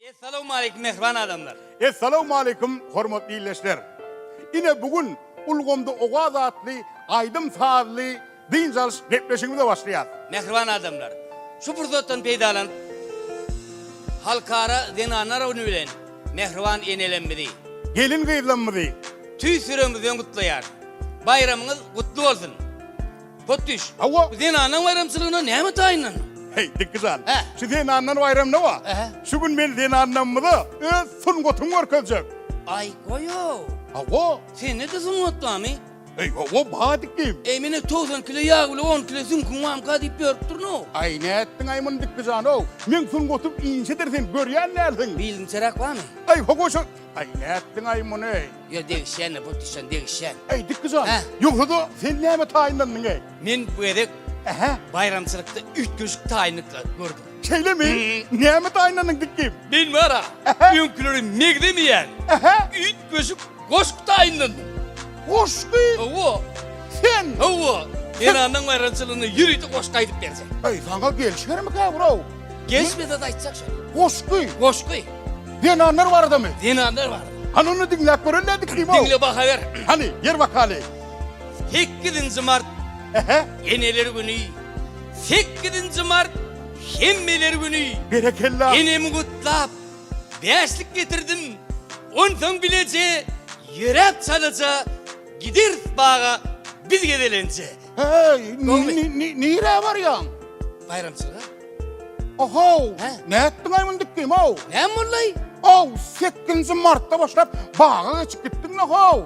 Essalawmaleýkim mähriban adamlar. Essalawmaleýkim hormatly ildeşler. Ine bu gün Ulgamda Owaz atly aýdym-sazly dynç alyş gepleşigimize başlaýas. Mähriban adamlar, şu pursatdan peýdalanyp Halkara zenanlar güni bilen mähriban enelemmizi. Gelin-gyzlammyzy. Tüýs ýüregimizden gutlaýarys. Baýramyňyz gutly bolsun! Potdyş, Hawa. bu zenanlaň baýramçylygyna näme taýynlandyň? Heý, Dikgi jan, Hä. şu zenanlar baýramyna wa, Ähä. şu gün men zenanlarymyza öz sungatymy görkezjek. Aý, goý-ow. Hawa. Sende-de sungat barmy? Eý, hawa, bar Dikgim. Eý, men-ä 90 kilo ýag bile on kilo süňküň barmyka diýip ýörüp durun-ow. Aý, nätdiň-aý muny Dikgi jan-ow? Meň sungatym inçedir, sen görýän dälsiň. Bilginçeräk barmy? Aý, hawa, şo. Aý, nätdiň-aý muny? Ýo, degişýän-de, Potdyşjan, degişýän. Eý, Dikgi jan, Hä? ýogsa-da sen näme taýynlandyň-eý? Men bu gezek Ähä. baýramçylykda üýtgeşik taýynlyk gördüm. Şeýlemi? Näme taýynlandyň, Dikgim? Men bar-a, Ähä. öňkülere megzemeýän Ähä. üýtgeşik goşgy taýynlandym. Goşgy? Hawa. Sen? Hawa. Zenanlaryň baýramçylygynda ýörite goşgy aýdyp berjek. Eý, saňa gelişermikä, bro? Gelişmese-de aýtjak şony. Goşgy? Goşgy. Zenanlar baradamy? Zenanlar barada. Hany ony diňläp göreli dikdim-ow. Diňle baha ber. Hany, ýer bakaly. Sekizinji mart Ähä. Eneler güni. Sekizinji mart hemmeler güni. Berekella. Enemi gutlap, bäşlik getirdim. Onsoň bileje ýöräp çalaja gideris baga biz gezelenje. Heý, nirä barýaň? Baýramçylyga. Ohow, nätdiň-aý muny dikdim-ow? Näme boldy-aý? Ow, sekizinji martda başlap baga geçip gitdiň-le-how.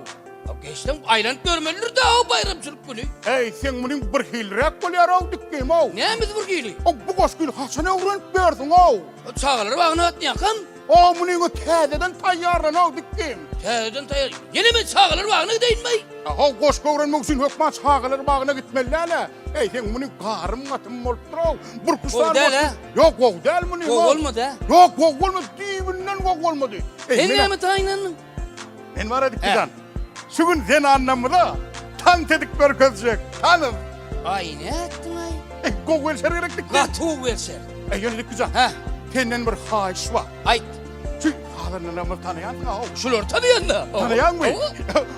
Geçseň aýlanyp görmelidir-dä-ow baýramçylyk güni. Eý, seň munyň birhiliräk bolýar-ow dikdim-ow. Nämesi birhili? Ow, bu goşgyny haçan öwrenip ýörsüň-ow? Çagalar bagyna gatnaýarkam. Ow, munyňy täzeden taýýarlan-ow dikdim. Täzeden taýýar. Ýene men çagalar bagyna gideýinmi-aý? How, goşgy öwrenmek üçin hökman çagalar bagyna gitmeli däl-ä. Eý, seň muny garym-gatym bolupdyr-ow. Burkuş Gowy däl-ä? Ýok, gowy däl muny. Gowy bolmady-ä? Ýok, gowy bolmady, düýbünden gowy bolmady. Eý, Sen näme taýynlandyň? Men bar edip jan. Şu gün zenanlarymyza tans edip görkezjek, tans. Aý, nätdiň-aý? Eý, gowy gelşer gerek dikdi. Gaty gowy gelşer. Eý, ýöne dikdi jan. Hä? Senden bir haýyş bar. Aýt. Şu sazandalarymyzy tanaýansyň-a? Şulary tanaýan-da. Tanaýaňmy?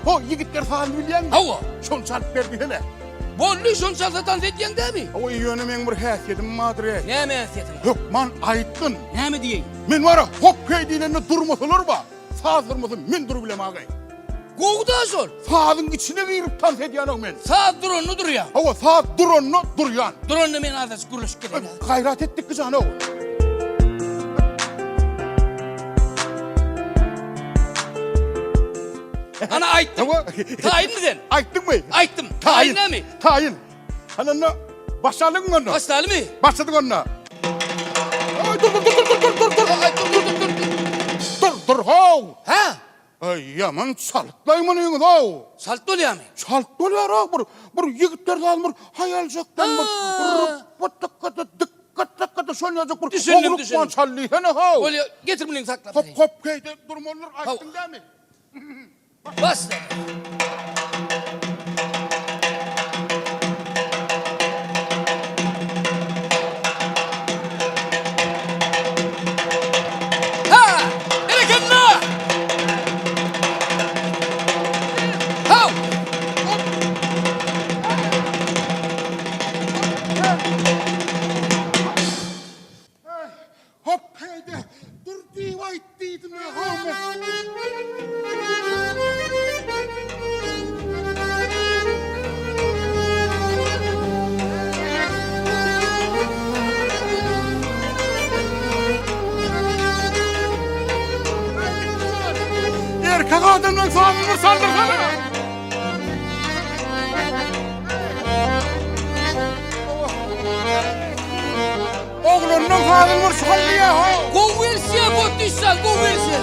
Ho, ýigitler sazyny bilýäňmi? Hawa. Şony çalyp ber diýsene. Boldy, şony çalsa tans edýäň dämi? Hawa, ýöne meň bir häsiýetim bardyr-eý. Näme häsiýetiň bar? Hökman aýtgyn. Näme diýeýin? Men bar-a, hop-heý diýlende durmasalar bar. Saz durmasa men durubilemag-eý. Gowy-da şol. Sazyň içine girip tans edýän-ow men. Saz duranda durýaň. Hawa, saz duranda durýan. Duranda men azajyk gürleşip geleýin. Gaýrat et Dikgi jan-ow. Ana aýtdym. Hawa. Taýynmy sen? Aýtdyňmy? Aýtdym. Taýyn näme? Taýyn. Hany onda başlalyň onda. Başlalymy? Başladyk onda. Aý dur dur dur dur dur dur dur. Aý dur dur dur dur. Dur dur how. Hä? Aý ýaman çaltlaý munyňyz-ow. Çalt bolýarmy? Çalt bolýar-ow bir bir ýigitler zaly bir haýaljakdan bir ruppa-dykka-da dykka-dykka-da şol ýaljak bir Düşündim, oglukman düşündim. çal diýsene-how. Bolýar, getir munyňy saklap. Hop hop keýde durmalydyr aýtdyň dämi? Başla. Ha! Berekella! Haw! Hop heýde, dur diýip aýt diýdim-ä, how men. Erkek adamdan sazyny bir saldyrsana. Oglandan sazyň bir şallyýa ho. Gowy wersiýa Potdyşjan gowy wersiýa.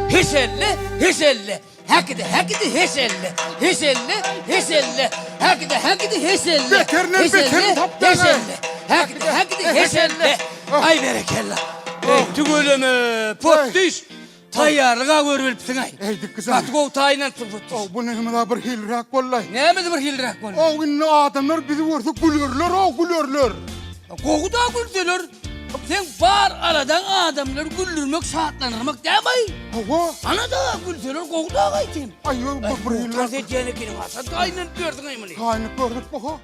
Heşelle, heşelle. Häkide, häkide, heşelle, heşelle, heşelle, häkide, häkide, heşelle, Beterinden beterini heşelle, tapdyň-a. heşelle, häkide, häkide, heşelle. Aý berekella. Eý tüweleme, potdyş. Taýýarlyga görübilipsiň-aý. Eý dikgijan. Gaty gowy taýynlanypsyň potdyş. Ow, bu nehimiz-a bir hiliräk boldy-aý. Nämesi bir hiliräk boldy? Ow, indi adamlar bizi görse gülerler-ow, gülerler. Gowy-da gülseler. Seň bar aladaň adamlary güldürmek, şatlandyrmak dämi-aý? Hawa. Ana-da gülseler gowy-da gaýtym. Aý, bu bir hiliräk. Tans edýän ekeniň, haçan taýynlanyp ýörsüň-aý muny? Taýynlyk gördük bu-ha.